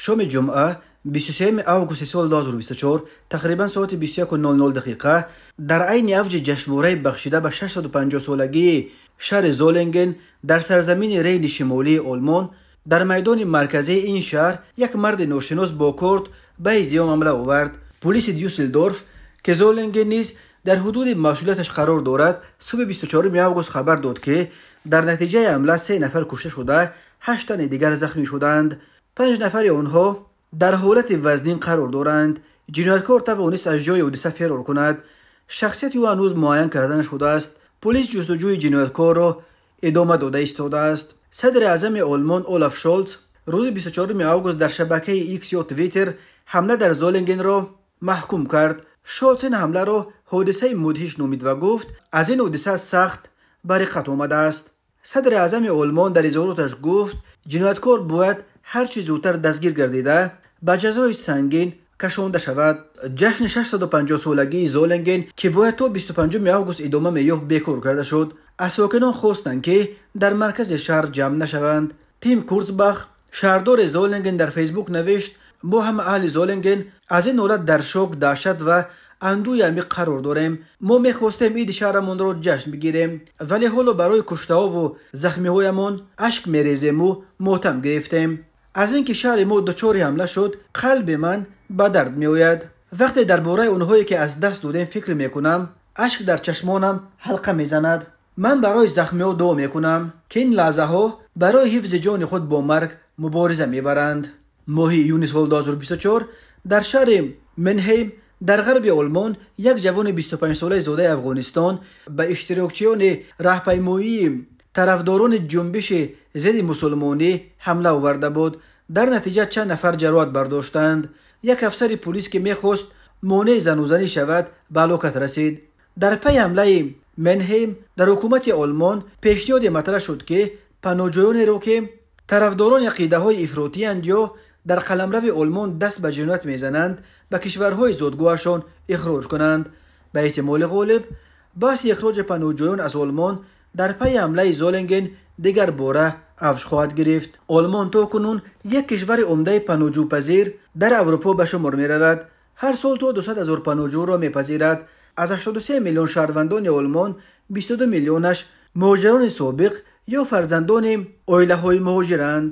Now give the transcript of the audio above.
Шоми ҷумъа 23 августи соли 2024 тақрибан соати 21:00 дақиқа дар айни авҷи ҷашнвораи бахшида ба 650-солагии шаҳри Золинген дар сарзамини Рейни Шимолии Олмон дар майдони марказии ин шаҳр як марди ношинос бо корд ба издиҳом ҳамла овард. Пулиси Дюссельдорф, ки Золинген низ дар ҳудуди масъулияташ қарор дорад, субҳи 24 август хабар дод, ки дар натиҷаи ҳамла 3 нафар кушта шуда, 8 тани дигар захмӣ шуданд. 5 нафари онҳо дар ҳолати вазнин қарор доранд. Ҷинояткор тавонист аз ҷои ҳодиса ферор кунад. Шахсияти ӯ ҳанӯз муайян карда нашудааст. Полис ҷустуҷӯи ҷинояткорро идома дода истодааст. Садри аъзами Олмон Олаф Шолц рӯзи 24 август дар шабакаи Икс ё Твиттер ҳамла дар Золингенро маҳкум кард. Шолц ин ҳамларо ҳодисаи мудҳиш номид ва гуфт, аз ин ҳодиса сахт ба риққат омадааст. Садри аъзами Олмон дар изҳороташ гуфт, ҷинояткор бояд ҳар чӣ зудтар дастгир гардида ба ҷазои сангин кашонда шавад. Ҷашни 650-солагии Золинген, ки бояд то 25 август идома меёфт, бекор карда шуд. Аз сокинон хостанд, ки дар маркази шаҳр ҷамъ нашаванд. Тим Курцбах, шаҳрдори Золинген, дар Фейсбук навишт: мо ҳама аҳли Золинген аз ин ҳолат дар шок, даҳшат ва андӯи амиқ қарор дорем. Мо мехостем иди шаҳрамонро ҷашн бигирем, вале ҳоло барои куштаҳову захмиҳоямон ашк мерезему мотам гирифтем. Аз ин ки шаҳри мо дучори ҳамла шуд, қалби ман ба дард меояд. Вақте дар бораи онҳое ки аз даст додем фикр мекунам, ашк дар чашмонам ҳалқа мезанад. Ман барои захмиҳо дуо мекунам, ки ин лаҳзаҳо барои ҳифзи ҷони худ бо марг мубориза мебаранд. Моҳи июни соли 2024 дар шаҳри Менҳейм дар ғарби Олмон як ҷавони 25-солаи зодаи Афғонистон ба иштирокчиёни раҳпаймоии тарафдорони ҷунбиши зидди мусулмонӣ ҳамла оварда буд. Дар натиҷа чанд нафар ҷароҳат бардоштанд. Як афсари пулис, ки мехост монеи занузанӣ шавад, ба ҳалокат расид. Дар пайи ҳамлаи Менҳейм дар ҳукумати Олмон пешниҳоде матраҳ шуд, ки паноҳҷӯёнеро, ки тарафдорони ақидаҳои ифротиянд ё дар қаламрави Олмон даст ба ҷиноят мезананд, ба кишварҳои зодгоҳашон ихроҷ кунанд. Ба эҳтимоли ғолиб, баҳси ихроҷи паноҳҷӯён аз Олмон дар пайи ҳамлаи Золинген дигар бора авҷ хоҳад гирифт. Олмон то кунун як кишвари умдаи паноҳҷӯпазир дар Аврупо ба шумор меравад. Ҳар сол то 200 ҳазор паноҳҷӯро мепазирад. Аз 83 миллион шаҳрвандони Олмон 22 миллионаш муҳоҷирони собиқ ё фарзандони оилаҳои муҳоҷиранд.